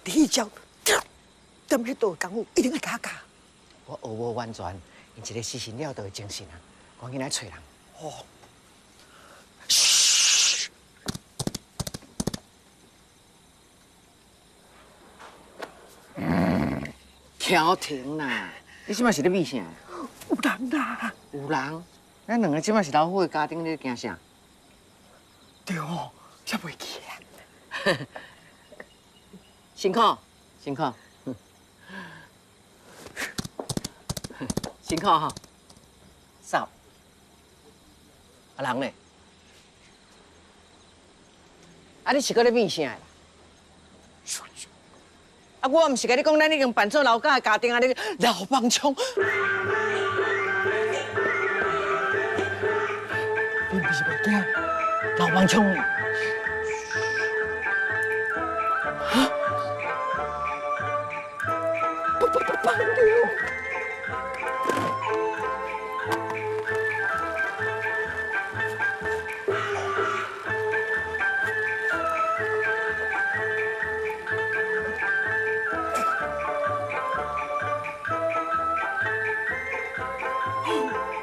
你彼招踮彼道的功夫一定爱共我教。我学无完全，𪜶一个时辰了就会精神啊，赶紧来揣人。哦。嘘。调停啦！你这摆是咧秘啥？有人啦！有人？咱两个这摆是老虎的家庭，你惊啥？对哦，才袂记啊！辛苦，辛苦，辛苦哈！走。啊人咧？啊你是阁咧秘啥啦？啊我毋是共你讲，咱已经办做老家的家庭啊，你老帮枪。你毋是袂惊老帮枪？啊！不不不帮了！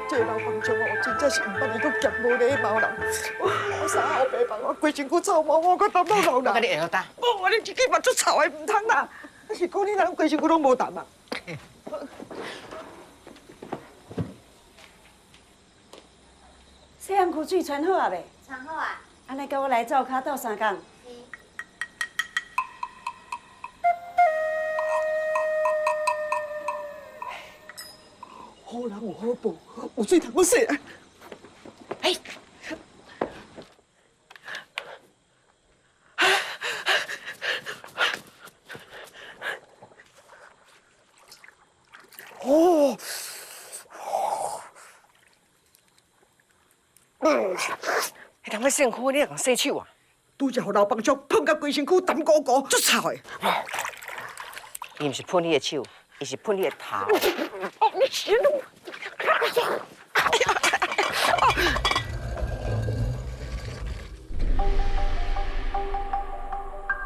这老帮枪哦，真正是毋捌伊阁咸无礼貌人。我衫后白房，我规身躯臭毛毛，阁澹到老人。我共你下予焦。无，你一支嘛足臭的，毋通啦。是讲你人规身躯拢无澹啊？洗身躯水穿好啊未？穿好啊。按呢，佮我来灶跤斗相共。是。好人有好报，有水通好洗啊！哎。哦，彼人欲洗身躯，你会共洗手啊？拄才予老帮将喷甲规身躯澹糊糊，足臭的。伊毋是喷你的手，伊是喷你的头。哦，你死路！哎呀！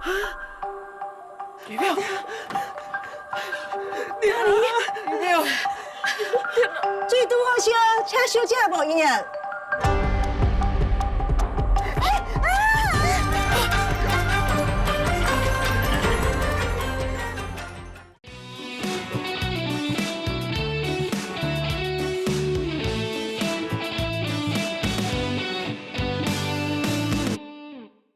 啊！李妙，李妙，水拄好烧，请小姐无闲。